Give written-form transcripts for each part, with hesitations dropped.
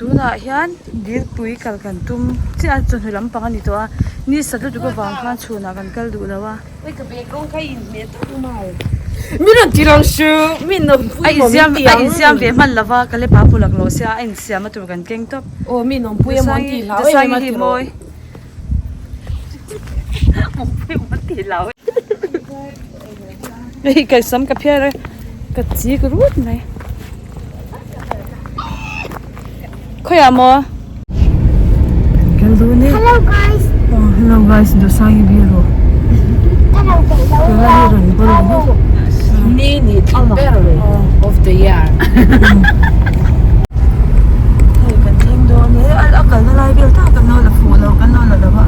Tunah hian dilpui kal kan tum chiah a chawhnu lampang a ni tawh a ni sat lutuk avang khan chhunah kan kal duh lo a. A insiam a insiam ve hman lova ka lepa pawh laklawh sia a insiam a tur kan keng tawp. Dasangi hi mawi. Hei ka sam ka phiar a ka chik rut mai khawiah maw Hello guys oh hello guys Duhsangi biru Ni ni thin ber of the year. Hei kan thleng dawn e a kalna lai vel tak kan lo la fuh lo kan lo la lo a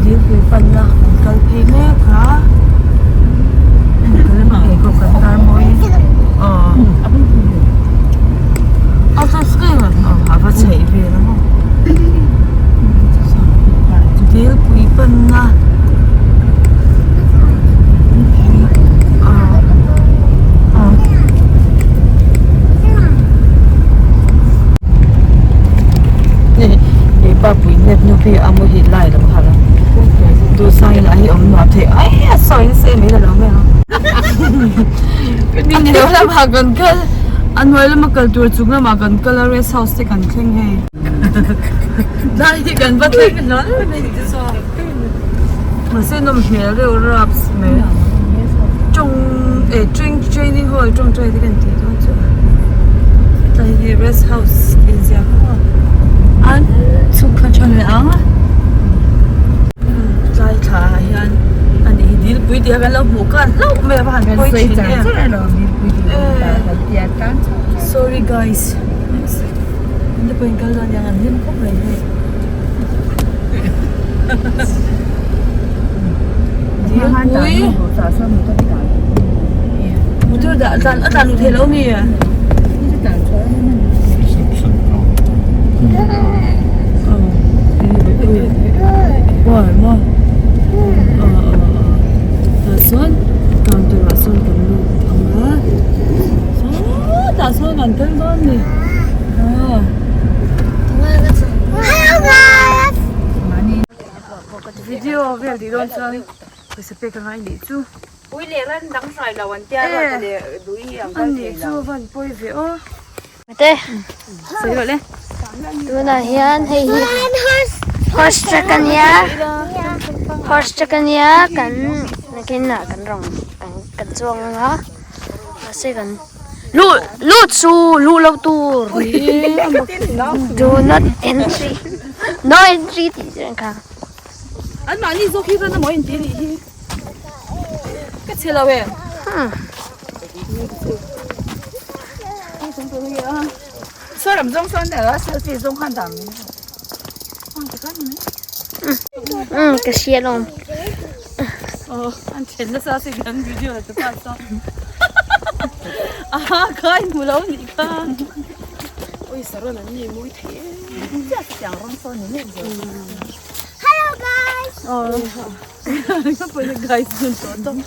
dilpui panna kan kal phei mek a hei pawh kan tar mawi aw a va chheih vel a maw dilpui panna Hei pa pui nep nu phei a muhil lai lo kha la duhsang in a hi awm nuam thei ai a sawi nasa em mai la lo mai ang min lo lamah kan kal a hnuai lama kal tur chung lamah kan kal a rest house te kan thleng hei tlai hi kan va thleng hlawl mai ni te chuan mahse nawm hmel reuh raps mai tawng eh training hall tawngtai te kan tih dawn chu hetlai hi rest house inziak a an chhuk thla tha leh ang tlai thla ah hian ani hi dilpui tih a kan lo hmuh khan hlauh mai a va han pawi thin em sorry guys an te pawhin kal dawn aniang an hlim khawp mai hei dilpui motor dah tlan a tlan luh theih loh mi tah sawn counter ah sawn kan lut ang a sawtah sawn kan kal dawn a ni. Video vel tih dawn chuan pawisa pek a ngai nih chu. Pui leh ran dang hrai lo an tia ruat a leh duh hi an kal thei lo. Ani chu van pawi ve aw. Mate. Sawi rawh le. Tunah hian hei hi horse track a nia horse track a nia kan nakinah kan rawn kan chuang anga mahse kan luh lut chu luh loh tur do not entry no entry tih chu kha. An mahni zawk hi chuan amaw intih anih hi. Ka chhe lo em? Umm ka hria alawm. Aw an then nasa sin an video la ta sa. Aha khai hmu lo nih kha. Ui saron an ni mawi thei em. Hello guys. Aw. Ka pawina guys dun tawh tawp.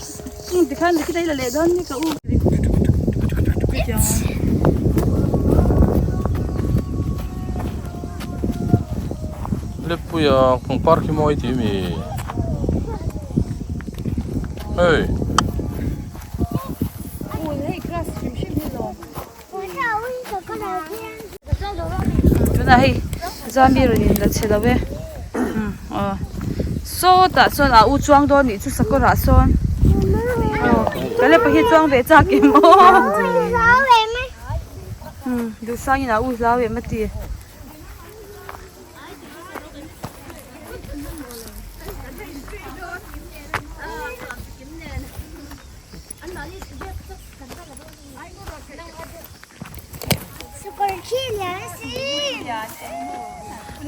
Tikhan tikhan la leh dawn ni ka u. Leppuia pangpar khi mawi tih mi? Hei. Tunah hei zami rawn in la chhe lo e aw sawtah chuan a u chuang dawn nih chu sakawr ah sawn aw ka lepa hi chuang ve chak em aw duhsang in a u hlau em a ti.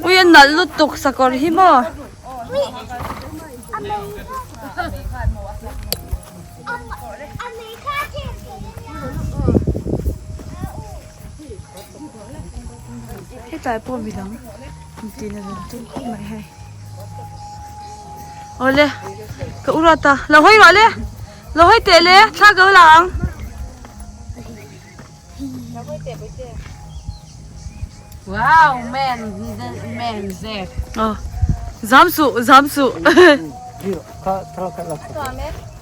Ui a nalh lutuk sakawr hi maw. Hetlai pawh midang intin a rawn tum khawp mai hei. Awle ka u ruat a lo hawi rawh le. Lo hawi teh le, thla ko la ang. Wow man man zek. Aw zam suh zam suh.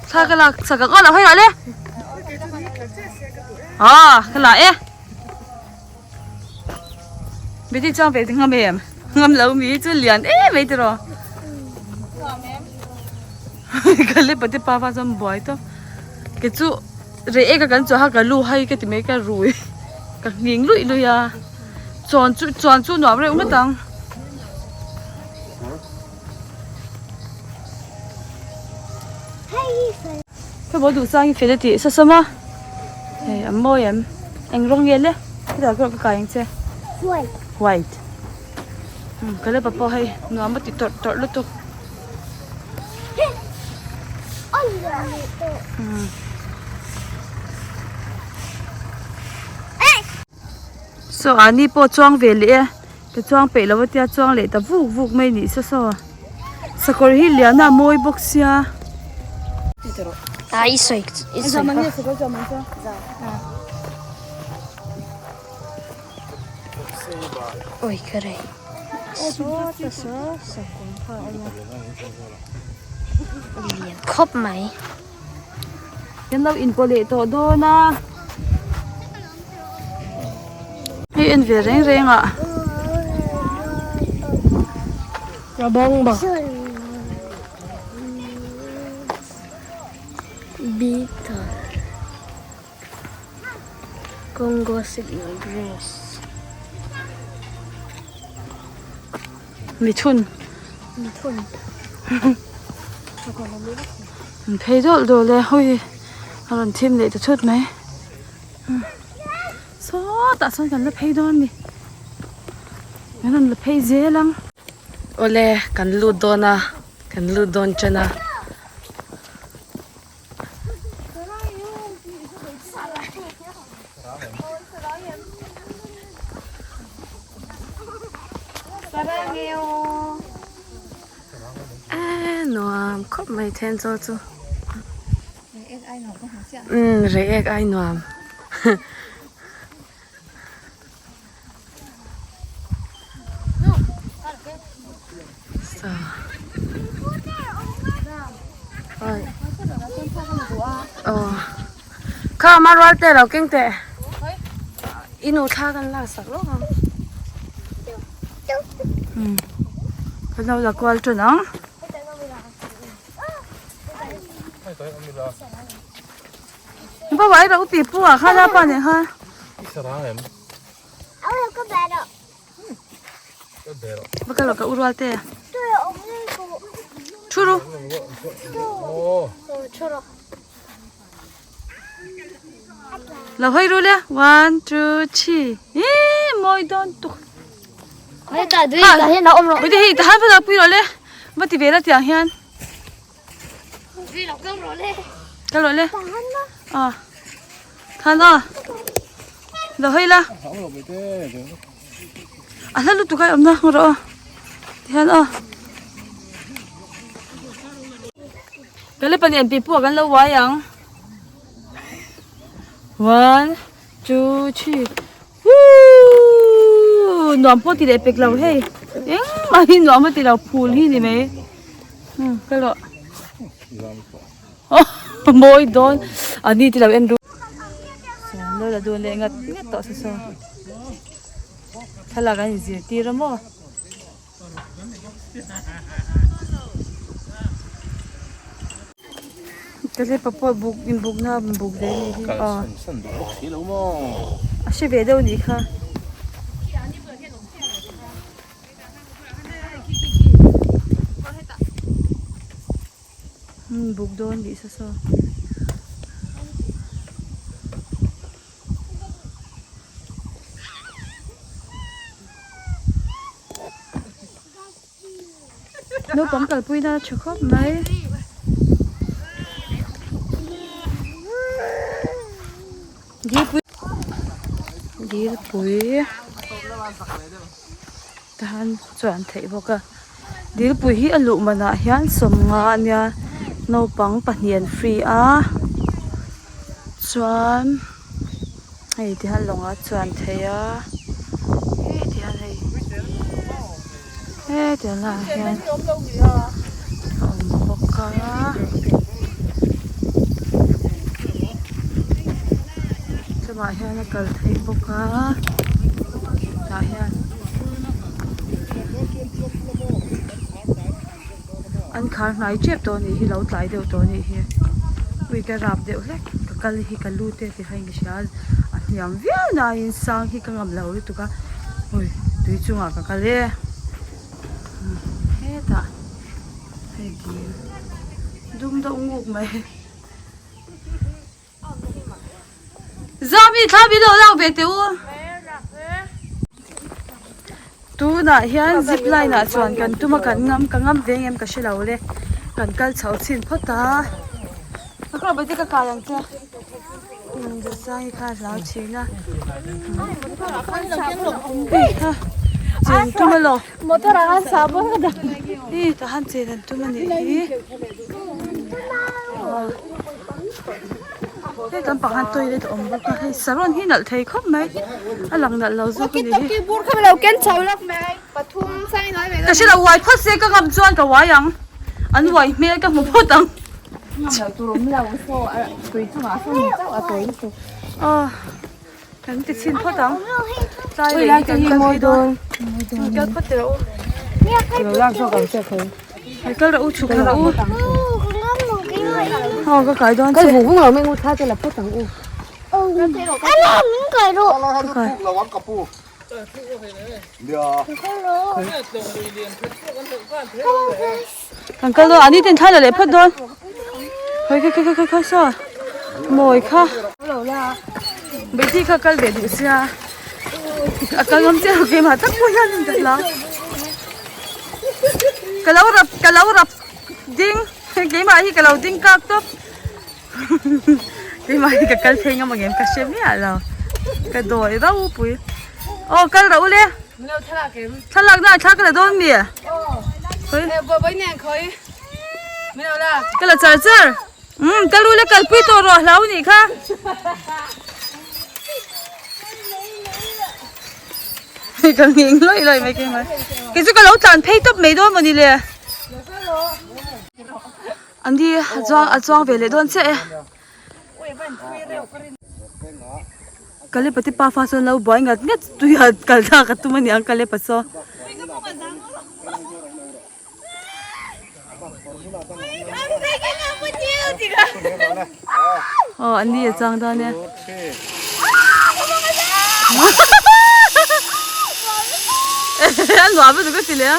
Thla ka lak sak ang aw lo hei ah le. Aw ka la e. Beti chuang ve ngam em ngam lo mi chu lian em mai tiraw. Ka le pate pa pa chuan buai tawp ke chu reh eka kan chuah kha ka lu hai ka ti mai ka rui ka nghing luih luih a chuan chu chuan chu nuam reuh ngawt ang. Ka bo duh chang i fel a tih sa sawm a hei a mawi em eng rawng nge le hetah ka kai ang che white ka le pa pawh hei nuam a ti tawrh tawrh lutuk. Saw ah ni pawh chuang ve leh e ka chuang peih lo a tia chuang leh ta vuk vuk mai nih saw saw sakawr hi lian a mawi bawk sia. A i sawi i sawi kha. Oi ka rei. Saw saw sakawr kha a awm a lian khawp mai. Kan lo inpawh leh tawh dawn a. Hei en ve reng reng ah. Rabang ba. Bita. Congo signal grass. Mithun. Mithun. An phei dawlh dawlh e hawi a rawn thim leh ta thut mai sawtah sawn kan la phei dawn a ni kan rawn la phei zel ang. Awle kan lut dawn a kan lut dawn chen a. Nuam khawp mai then chaw chu umm rei ek ai nuam. Kha ma rual te lo keng teh i nu thla kan lak sak lawk ang kan lo la kual tan ang. Ba wai ro pi pu ah kha la pa nen khan. Ba ka lo ka u rual te. Thu ru. Lo hoi ru le. 1 2 3. E moi don tu. Hei ta dui ta hian a awm rawh. Bete hei ta han pa pui ro le. Ba ti ve la tiang hian. Kal rawh le. Ah. Than a. Lo hei la. A hla lutuk ai awmna rawh aw. Tihian aw. Kale pahnih an pipu ah kan lo uai ang. One, two, three. Woo! Nuam pawh ti leh pek lo hei. Engmah hi nuam a ti lo phul hi ni mai. Hmm, kal rawh. Oh, mawi dawn. A ni ti lo en ru. Chuan lo la dun leh ngat ngat tawh se saw. Thlalak an inzirtir a maw? Ka hre pa pawh buk inbukna a buk ve a nih hi aw a hre ve deuh a nih kha. Buk dawn tih sa saw. Naupang kalpui na tha khawp mai. Dilpui Dilpui tahan chuan theih bawk a Dilpui hi a luh manah hian sawmnga a nia naupang pahnih an free a chuan hei tihian lawngah chuan theih a. Heti hian hei hetiang laiah hian a awm bawk a. Chumah hian a kal theih bawk a tah hian an khar hnai tep tawh a nih hi lo tlai deuh tawh a nih hi ui ka rap deuh hlek ka kal hi ka lu te ti kha in ka hria a hniam viau nain sang hi ka ngam lo lutuk a ui tui chungah ka kal e hetah hei dil dum deuh nguk mai. Zami thla min lo lak ve teh u. Tunah hian zip line ah chuan kan tum a kan ngam ka ngam ve ngem ka hre lo le kan kal chho chhin phawt a. Ka kawr bawihte ka kai ang che. Zosang hi kha a hlau thin a. Chen tum elaw. Motor ah khan sahbawn ka dah. Ih tah khan chen an tum a nih hi. Hei kan pang han toilet a awm bawk a hei saron hi nalh thei khawp mai a lang nalh lo zawk a ni hi. Ka hre lo uai phawt se ka ngam chuan ka uai ang an uai hmel ka hmu phawt ang. Aw kan ti chhin phawt ang tlai leh hi kan kal phei dawn kal phawt teh rawh u. Hei kal rawh u chhuk thla rawh u. Aw ka kai dawn che. Kal vung vung lo mai ngu thla te la phawt ang u. Ka kai. Kan kal dawn ani ten thla la leh phawt dawn. Khai khai khai khai khai saw mawi kha. Beti kha kal ve duh sia. A kal ngam chiah lo keimah tak pawh hian in ka hlau. Ka lo rap ka lo rap ding keimah hi ka lo ding kak tawp keimah hi ka kal phei ngam ang em ka hre miah lo ka dawi ropui aw kal rawh u le thlalak na thla ka la dawn mi ka la char char umm kal u le kalpui tawh rawh hlau nih kha. Hei ka nghing lawih lawih mai keimah. Kei chu ka lo tlan phei tawp mai dawn mawni le. An hi a chuang a chuang ve leh dawn chiah e. Kalepati pa fa chuan lo buai ngat ngat tui ah kal thlak a tum a niang Kalepa saw. Aw an ni a chang dawn e. A nuam lutuk ka ti leh a.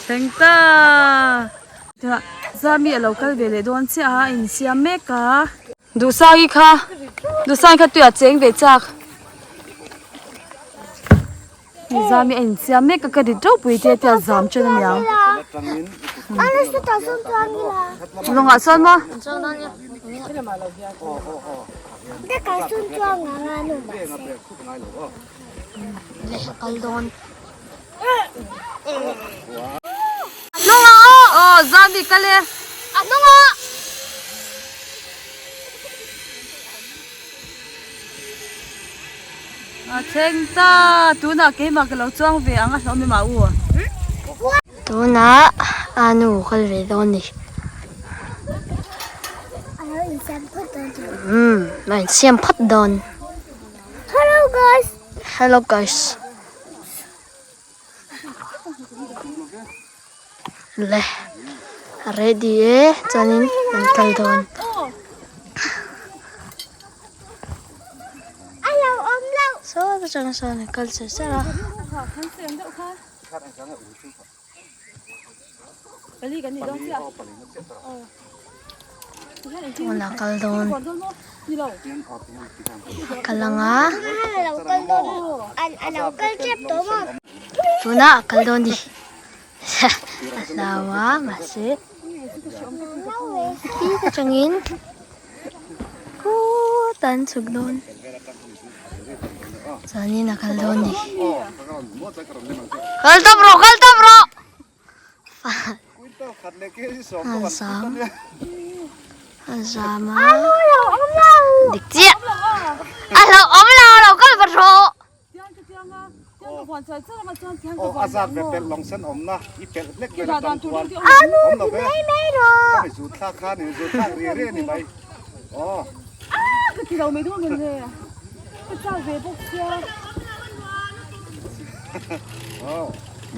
Thleng ta. Zami a lo kal ve leh dawn chiah a, a insiam mek a. Duhsangi kha Duhsangi kha tuiah cheng ve chak Zami a insiam mek a ka rit ropui te tia zam chen aniang Lawngah chuan maw Hnungah aw Zami kal e. A hnungah. A thleng ta tunah keimah ka lo chuang ve ang a hlawm em a u. Tunah a nu kal ve dawn ni. Umm a insiam phawt dawn. Hello guys. Hello guys. Le a ready e chuanin an kal dawn. Saw atang sawn an kal char char a. Tunah kal dawn a kal ang a tunah a kal dawn ni a hlau a mahse khi atangin khutah an chhuk dawn chuanin a kal dawn ni kal tawp rawh kal tawp rawh. An sang. A zam a dik chiah a hlauhawm lo lo kal va rawh. Aw a zat ve pelh lawng sen awmna i pelh hlek vel atang chuan awm lo ve ka mi zut thlak kha ni zut thlak ri ri a ni mai aw. Aw.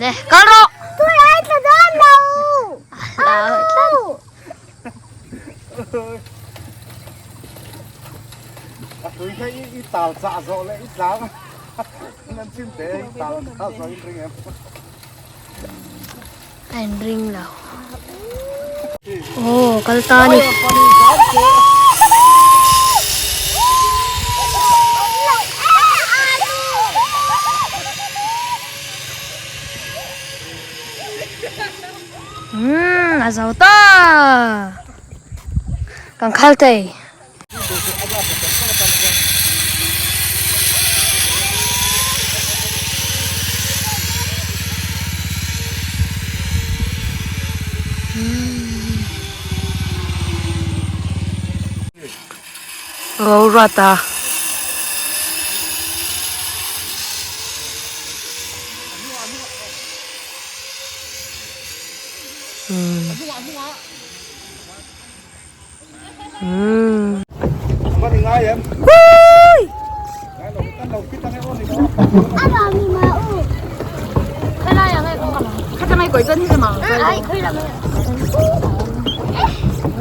Le kal rawh. Tui ai tla dawn lo. A hlau tlat. A tui kha i tal chah zawh leh i tlang nan chim te i tal chah zawh in ring em. A in ring lo. Aw kal ta ni. Umm a zo ta kan khal thei. Rorata.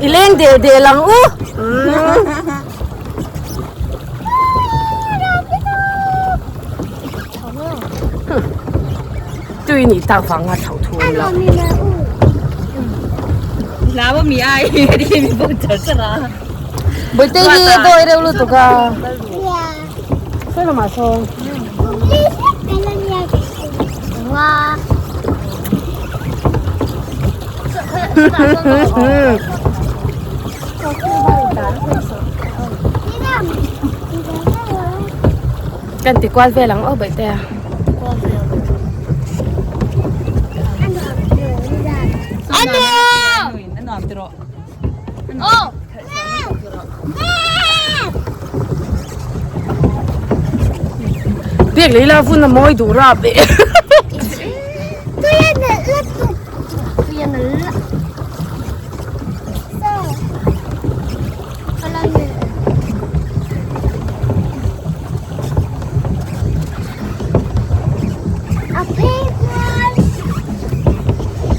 I leng del del ang u. Tui ni tak vang a tho thu lo. Lau mi ai đi mi bông chở chở à. Bawihte hi a dawi reuh lutuk a. Sawi lamah sawn. Kan ti kual vel ang aw Bawihte a. Biak lei la vun a mawi duh rap eh.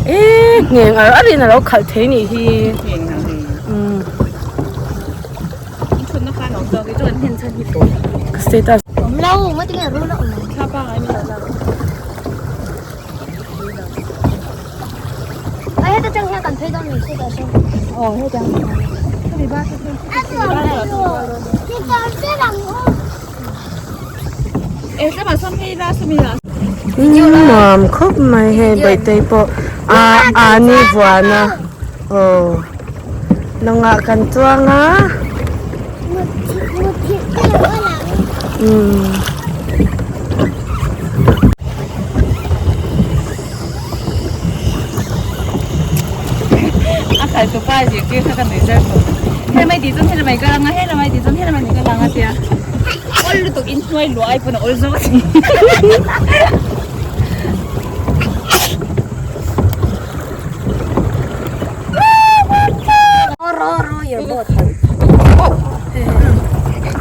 Eee ngheng ar arin alo khalh thei nih hi. Status. Nuam khawp mai hei Bawihtei pawh a ani vuan a aw lawngah kan chuang a umm. A khalh tu pa zirtir kha ka nuih zar tawh. Helamai tih chuan helamai ka lang a, helamai tih chuan helamai ka lang a tia. Awl lutuk in hnuai luah ai pawn a awl zawk a ni.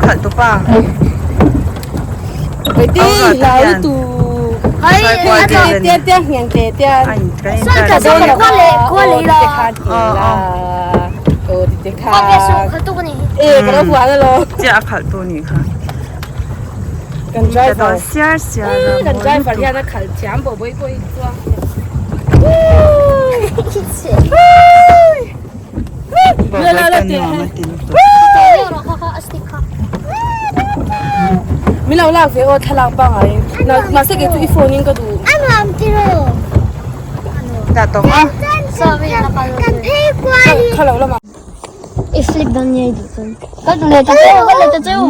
Khalh tu pa. Min lo lak ve aw thlalak pangai mahse kei chu i phone in ka duh. A nuam tiraw? Dah tawp a. Kan phei kual hi. Kha lo lamah. I flip dawn nge i duh chuan. Ka duh leh ta cheu ka leh ta cheu.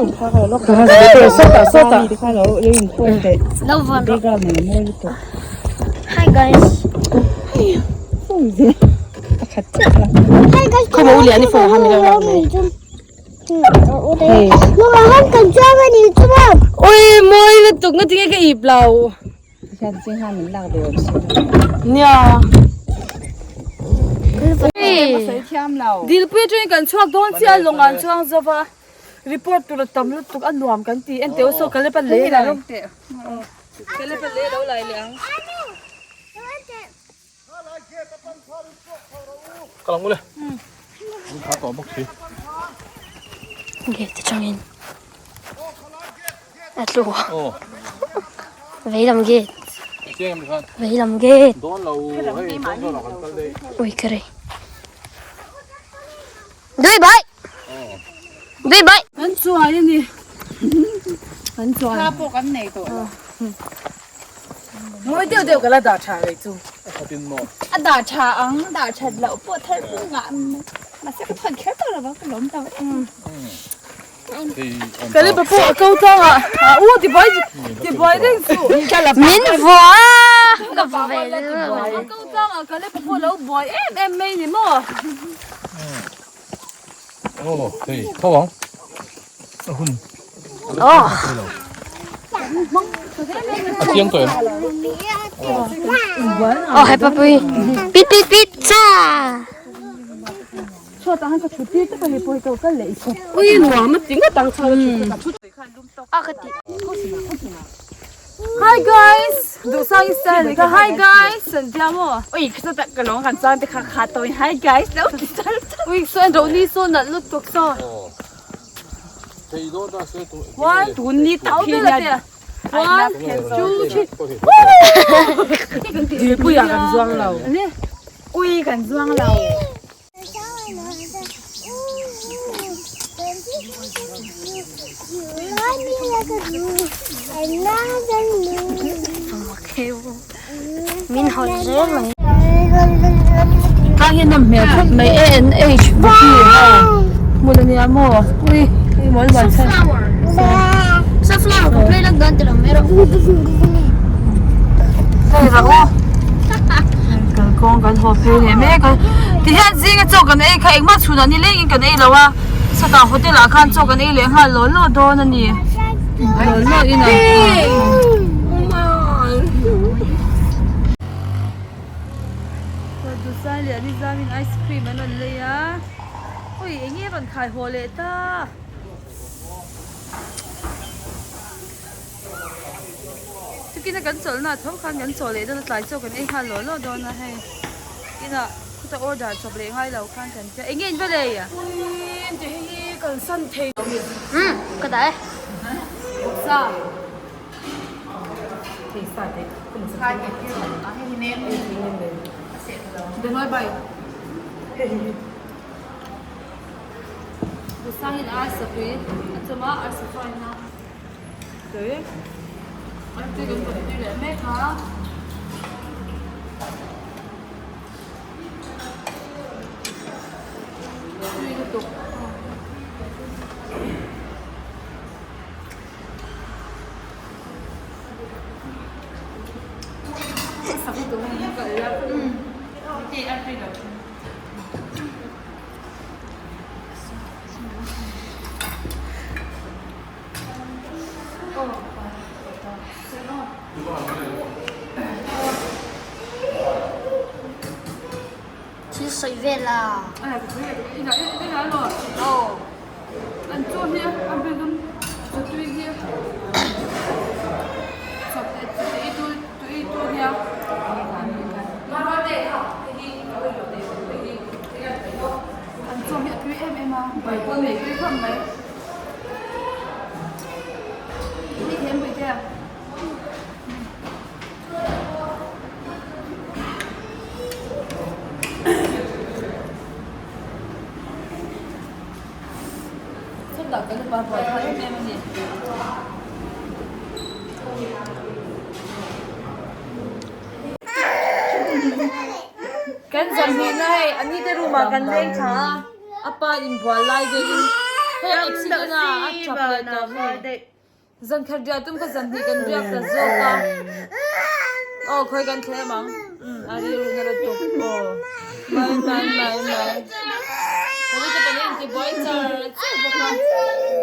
Sawtah sawtah. Lo vawn rawh. Hi guys. Pakhat chiah ka la. Khaw maw lian i phone ah khan min lo lak mai. Hei. Lungah khan kan chuang a nih chu maw? Ui mawi lutuk nga tinge ka ip lo. Tikhian singha min lak ve awm si lo. Nia. Sawi thiam lo. Dilpui atangin kan chhuak dawn chiah lawngah an chuang zo va. Report tur a tam lutuk a nuam kan ti. Enteh u saw ka lepa lei lo. Ka lepa lei lo lai leh ang. Ka lang ule. An tha tawh bawk si. Gate atangin a tlu a. Aw. Veilam gate. Chiang em khan. Veilam gate. Dawn lo hei dawn dawn lo kan kal daih. Ui ka rei. Dui bai. Dui bai. Kan chuai a ni. Kan chuai. Thla pawh kan nei tawh lo. Mawi deuh deuh ka la dah tha rei chu. A dah tha ang, dah that loh pawh thar pawh ngah mahse ka thawn kher tawh lo va ka lawm ta em. Ka le pawh a ko tlang a, a u ti buai ti buai reng chu. Min vua ka vua ve A ko tlang a ka le pawh lo buai em em mai ni maw. Aw hei tho ang. A hun. Aw. A chiang tawh em? Aw hai papui. Pit pit pit cha. Chhuat ah khan ka thut tir tep a hei pawh hi ka kal leh i chhawp. Ui nuam a ti ngawt ang chhuat a thut ka thut. A ka ti. Hi guys! Duhsang i style ni kha hi guys an tia maw? Ui ka tak ka lawng kan chuan te kha kha tawin hi guys lo ti chal chal. Ui saw en ro ni saw nalh lutuk saw. One Tun ni tak hi nia. One two three. Dilpui ah kan zuang lo. Ui kan zuang lo. Min hawn zel mai. Tlang hian a hmel khawp mai A N H bookie hmun a nia maw ui hei mawl mawl chhan Sunflower ka play lak dawn tilo mai rawh. Hei rawh u kalkawng kan haw phei leh mek a tihian zinga chaw kan ei kha engmah chhunah ni lengin kan ei lo a chutah hotel ah khan chaw kan ei leh nghal law law dawn a ni law law in a Dusai leh Alizamin ice cream an rawn lei a ui enge rawn khai haw leh ta. Chukina kan chawlhna tho khan kan chaw leh dawn a tlai chaw kan ei nghal law law dawn a hei inah khuta order chawp leh ngai lo khan kan tia eng nge in va lei a? Uiin ti hei hi kan san thei lo mi. Umm ka dah e. Sa. Thei sa te kum sa thei a hei hi nem a seh lo. Benoi bai. Busangin arsa tui a chawm a arsa fry na. Tui tui kan rawn tui leh mek a. Tui lutuk. Thil sawi vel a. An chaw hi a tui em em a, bai pawn nei tui khawp mai. Ni thiam pui te a. Chutah kan upa buai phah em em a ni. Kan zawmhnih na hei a ni te room ah kan leng thla a a pa inbual lai vekin hei accident a a tap leh tawh hei zan khat riah tum kha zan hnih kan riak ta zawk a aw khawi kan thlem ang a rilru na lutuk aw. Mai mai mai mai. Pawite pawh in ti buai char char bawk a.